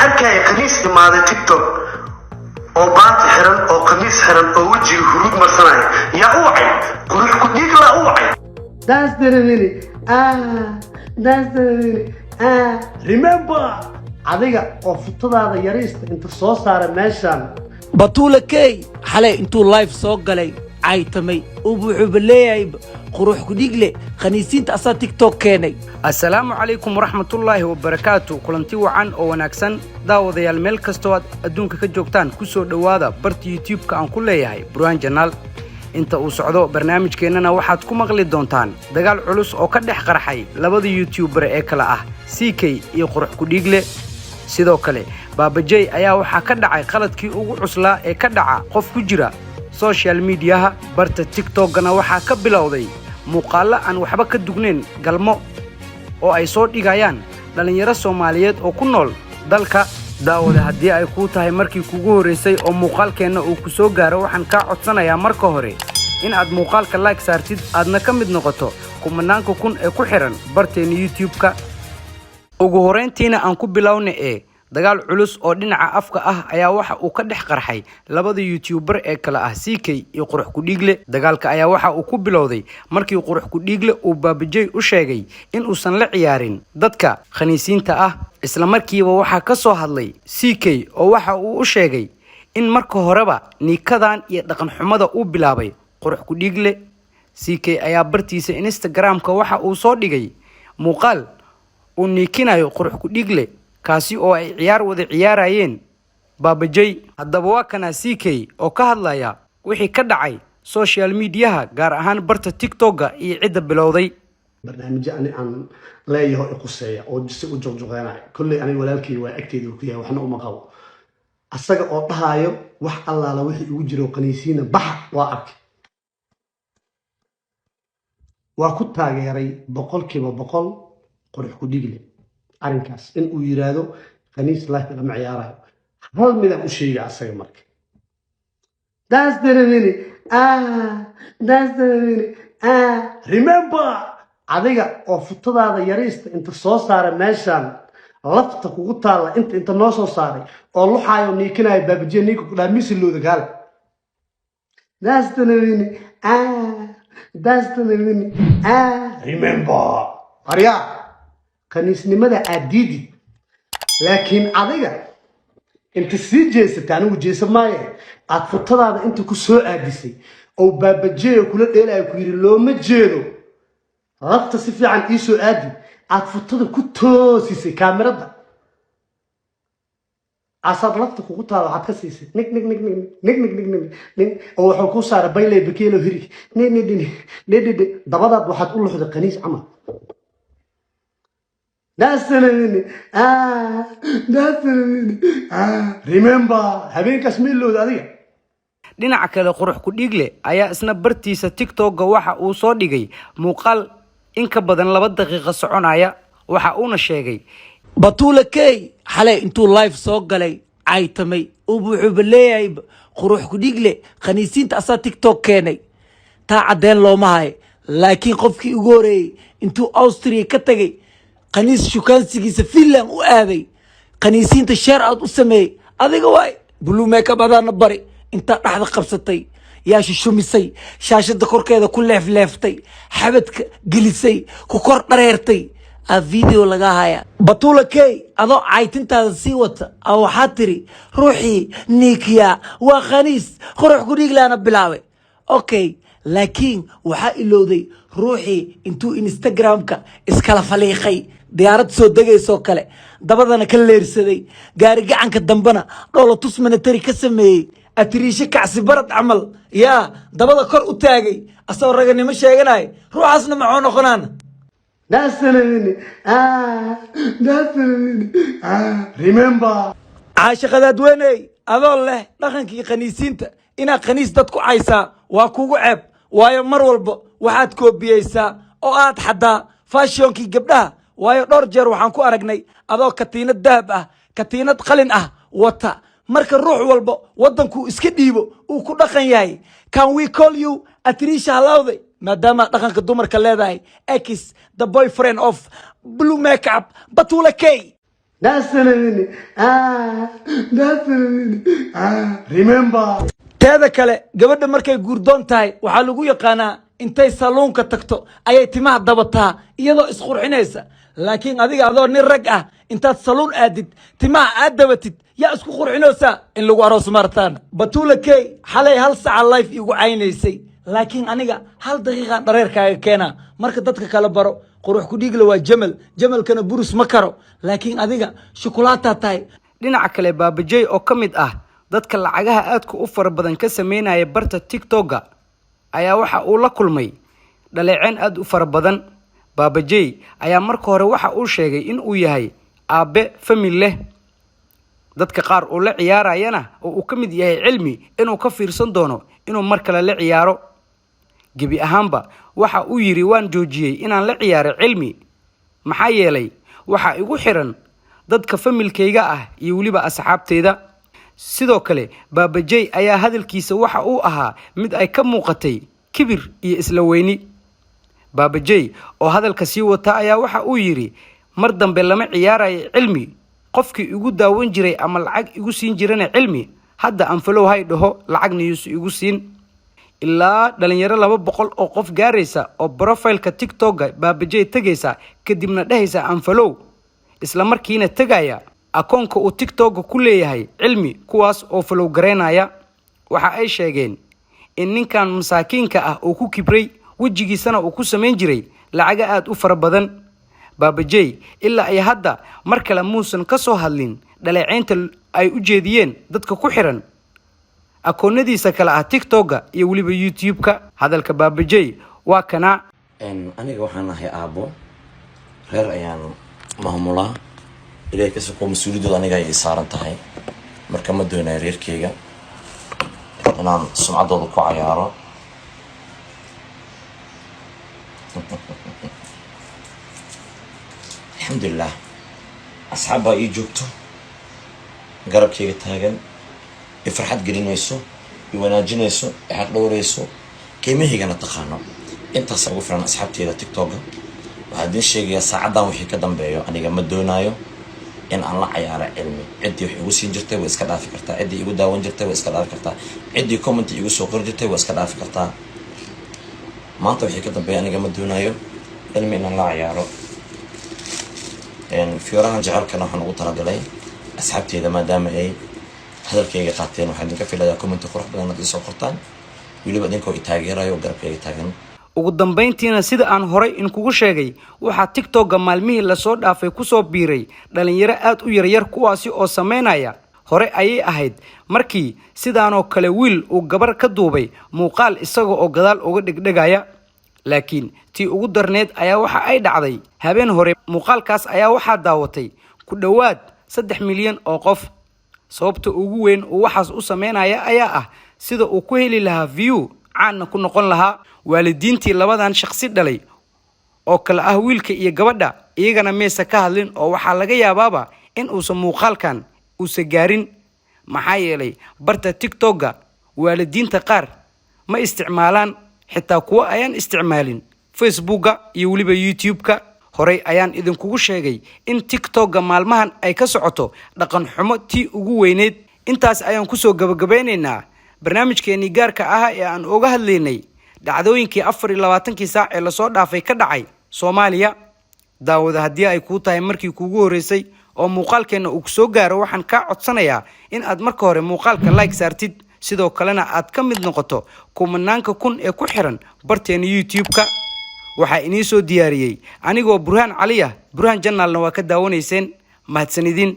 Arkaya khamiis imaaday TikTok oo baati xiran oo khamiis xiran oo wejiga huruud marsanaya. Yaa u wacay? Qurux ku dhiiglaa u wacay. That's the minute. Ah, that's the minute. Ah, remember, adiga oo futadaada yariista inta soo saara meeshaan. Batuula Key xalay intuu live soo galay caytamay, wuxuuba leeyahay Qurux Kudhiigle khaniisiinta asaa TikTok keenay. Assalaamu calaykum waraxmatullaahi wabarakaatu. Kulanti wacan oo wanaagsan, daawadayaal, meel kastoo aad adduunka ka joogtaan, ku soo dhowaada barta YouTube-ka aan ku leeyahay, Burhaan Janaal. Inta uu socdo barnaamijkeennana waxaad ku maqli doontaan dagaal culus oo ka dhex qarxay labada YouTuber ee kale ah CK iyo Qurux Kudhiigle. Sidoo kale Baabajey ayaa waxaa ka dhacay qaladkii ugu cuslaa ee ka dhaca qof ku jira social mediaha. Barta TikTokgana waxaa ka bilowday muuqaallo aan waxba ka dugnayn galmo oo ay soo dhigayaan dhallinyaro Soomaaliyeed oo ku nool dalka. Daawade, haddii ay kuu tahay markii kugu horraysay oo muuqaalkeenna uu ku soo gaaro, waxaan kaa codsanayaa marka hore in aad muuqaalka like saartid, aadna ka mid noqoto kumanaanka kun ee ku xidhan barteenna YouTube-ka. Ugu horrayntiina aan ku bilowna ee dagaal culus oo dhinaca afka ah ayaa waxa uu ka dhex qarxay labada YouTuber ee kale ah CK iyo Qurux Kudhiigle. Dagaalka ayaa waxa uu ku bilowday markii Qurux Kudhiigle uu Baabajey u sheegay in uusan la ciyaarin dadka khaniisiinta ah. Isla markiiba waxaa ka soo hadlay CK oo waxa uu u sheegay in marka horeba niikadan iyo dhaqan xumada uu bilaabay Qurux Kudhiigle. CK ayaa bartiisa Instagram-ka waxa uu soo dhigay muuqaal uu niikinayo Qurux Kudhiigle, kaasi oo ay ciyaar wada ciyaarayeen Baabajey. Haddaba waa kana CK oo ka hadlaya wixii ka dhacay social mediaha, gaar ahaan barta TikTokga, iyo cidda bilowday. Barnaamijyo ani aan leeyaho i quseeya oo si u juqjuqeynayo. Kolley aniga walaalkay waa, agteyda ku yahay, waxna uma qabo. Asaga oo dhahaayo wax allaala wixii ugu jiro qaniisiina baxa, waa arkay, waa ku taageeray 100%. Qurux ku dhiigle arrinkaas in uu yiraahdo khaniis life lama ciyaarayo, hal midaan u sheega asaga marka. That's the minute. Ah, that's the minute. Ah, remember, adiga oo futadaada yariista inta soo saara meeshaan, lafta kugu taalla inta noo soo saaray oo luxaayo, niikinayo baabajiya, ninka ku dhaha misilooda gaale. That's the minute. Ah, that's the minute. Ah, remember. Aryaa, khaniisnimada aad diidid, laakiin adiga inta sii jeesatay, anigu jeesa maaye, aad futadaada inta ku soo aadisay oo baabajeeyo kula dheelayo, ku yidhi looma jeedo lafta, si fiican ii soo aadi, aad futada ku toosisay kaamirada, asaad lafta kugu taala waxaad ka siisay nig nig nig nig nig nig nig nig nig, oo wuxuu kuu saaray bayley bakeelo hiri nig nig nig nig nig, dabadaad waxaad u luxday khaniis camal. That's the minute. Ah, that's the minute. Ah, remember, habeenkaas ma ilowda adiga. Dhinaca kale, Qurux Kudhiigle ayaa isna bartiisa TikTokga waxa uu soo dhigay muuqaal in ka badan 2 daqiiqo soconaya. Waxa uuna sheegay Batuula Key xalay intuu live soo galay caytamay, wuxuuba leeyahay Qurux Kudhiigle khaniisiinta asaa TikTok keenay. Taa caddeen looma hayo, laakiin qofkii ugu horeeyey intuu Austria ka tegay khaniis shukaansigiisa Finland u aaday, khaniisiinta share aad u sameeyey adiga waay. Blue makeup adaana bari, intaa dhexda qabsatay yaa shushumisay, shaashada korkeeda ku leefleeftay, xabadka gelisay, ku kor dhareertay, aa video laga haya. Batuula Key, adoo caytintaada sii wata a waxaa tiri ruuxii niikiya waa khaniis, Qurux Kudhiiglaana bilaabay. Okay, laakiin waxaa ilowday ruuxii intuu Instagramka iskala faliiqay, diyaarad soo degaysoo kale, dabadana ka leersaday, gaari gacanka dambena dhoolatus military ka sameeyey, atiriisho kacsi barad camal yaa dabada kor u taagay, asagoo raganimo sheeganaya, ruuxaasna maxuu noqonaana? That's the minute. Ah, that's the minute. Ah, remember. Caashiqadaadweyney, adoo leh dhaqankii khaniisiinta, inaad khaniis dad ku caysaa waa kugu ceeb, waayo mar walba waxaad koobiyeysaa oo aad xaddaa fashionkii gabdhaha. Waayo dhowr jeer waxaan ku aragnay adoo katiinad dahab ah, katiinad qalin ah wata. Marka ruux walba waddankuu iska dhiibo uu ku dhaqan yahay. Can we call you atrisha halawday, maadaama dhaqanka dumarka leedahay, ex the boyfriend of Blue Makeup Batula K? That's the minute. Ah, that's the minute. Ah, remember. Teeda kale, gabadha markay guurdoon tahay waxaa lagu yaqaanaa intay saluunka tagto ayay timaha dabataa iyadoo isqurxinaysa. Laakiin adiga adoo nin rag ah intaad saluun aadid timaha aad dabatid, yaa isku qurxinaysaa in lagu aroos martaan? Batuula Key xalay hal saca live igu caynaysay, laakiin aniga hal daqiiqaan dhareerkaaga keenaa. Marka dadka kala baro, Qurux Kudhiigla waa jamal, jamalkana burus ma karo, laakiin adiga shukulaataa tahay. Dhinaca kale, Baabajey oo ka mid ah dadka lacagaha aadka u fara badan ka sameynaya barta TikTok-ga ayaa waxa uu la kulmay dhaleeceen aada u fara badan. Baabajey ayaa marka hore waxa uu sheegay in uu yahay aabbe famil leh, dadka qaar uu la ciyaarayana oo uu ka mid yahay Cilmi inuu ka fiirsan doono inuu mar kale la ciyaaro. Gebi ahaanba waxa uu yidhi, "Waan joojiyey inaan la ciyaaro Cilmi, maxaa yeelay waxaa igu xiran dadka familkayga ah iyo weliba asxaabteyda." Sidoo kale, Baabajey ayaa hadalkiisa waxa uu ahaa mid ay ka muuqatay kibir iyo isla weyni. Baabajey oo hadalka sii wata ayaa waxa uu yidhi, "Mar dambe lama ciyaarayo Cilmi. Qofkii igu daawan jiray ama lacag igu siin jirana Cilmi hadda unfollow hay dhaho, lacagna yuusu igu siin." Ilaa dhalinyaro 200 oo qof gaaraysa oo profile-ka TikTok-ga Baabajey tegaysa, kadibna dhehaysa unfollow, isla markiina tegaya akoonka uu TikTok-ga ku leeyahay Cilmi, kuwaas oo follow garaynaya, waxa ay sheegeen in ninkan masaakiinka ah uu ku kibray, wejigiisana uu ku samayn jiray lacaga aada u fara badan. Baabajey ilaa ay hadda mar kale muusan ka soo hadlin dhaleeceynta ay u jeediyeen dadka ku xiran akoonadiisa kale ah TikTok-ga iyo weliba YouTube-ka. Hadalka Baabajey waa kana. Aniga waxaan ahay aabbo, reer ayaan maamulaa. Ilahay ka soko, mas-uuliyaddooda aniga ay saaran tahay. Marka ma doonayo reerkeyga inaan sumcaddooda ku cayaaro. Alxamdulilah, asxaab baa ii joogto, garabkeyga taagan, i farxad gelinayso, i wanaajinayso, i xaq dhowrayso, qiimahaygana taqaano. Intaasa ugu filan asxaabteyda TikTok-ga. Waxaa idiin sheegayaa, saacaddan wixii ka dambeeyo aniga ma doonaayo in aan la cayaaro Cilmi. Ciddii wax igu siin jirtay way iska dhaafi kartaa, ciddii igu daawan jirtay way iska dhaafi kartaa, ciddii comment igu soo qori jirtay way iska dhaafi kartaa. Maanta wixii ka dambeeya aniga ma doonaayo Cilmi inaan la cayaaro. Fiyoorahan jecelkana waxaan ugu talagalay asxaabteyda, maadaama ay hadalkayga qaateen. Waxaan idinka filayaa comment-i qurux badan inaad iisoo qortaan, weliba idinkoo i taageerayo oo garabkayga taagan. Ugu dambayntiina, sida aan horay inkugu sheegay, waxaa TikTok-ga maalmihii lasoo dhaafay kusoo biiray dhalinyaro aada u yaryar, kuwaasi oo sameynaya. Hore ayay ahayd markii sidaanoo kale wiil uu gabar ka duubay muuqaal isaga oo gadaal uga dhegdhegaya, laakiin tii ugu darneed ayaa waxa ay dhacday habeen hore. Muuqaalkaas ayaa waxaa daawatay ku dhowaad 3 milyan oo qof. Sababta ugu weyn uu waxaas u sameynaya ayaa ah sida uu ku heli lahaa view, caanna ku noqon lahaa. Waalidiintii labadan shaqsi dhalay oo kale ah wiilka iyo gabadha iyagana maysa ka hadlin, oo waxaa laga yaabaaba in uusan muuqaalkan uusa gaarin, maxaa yeelay barta TikTok-ga waalidiinta qaar ma isticmaalaan, xitaa kuwo ayaan isticmaalin Facebooka iyo weliba YouTube-ka. Horey ayaan idinkugu sheegay in TikTok-ga maalmahan ay ka socoto dhaqan xumo tii ugu weyneyd. Intaas ayaan kusoo gabagabeynaynaa barnaamijkeenii gaarka ah ee aan uga hadlaynay dhacdooyinkii 24-kii saac ee lasoo dhaafay ka dhacay Soomaaliya. Daawada, haddii ay kuu tahay markii kuugu horreysay oo muuqaalkeenna uu soo gaaro, waxaan kaa codsanayaa in aad marka hore muuqaalka like saartid, sidoo kalena aad ka mid noqoto kumanaanka kun ee ku xiran barteena YouTube-ka. Waxaa inii soo diyaariyey anigoo Burhaan Cali ah. Burhaan Janaalna waa ka daawanayseen. Mahadsanidin.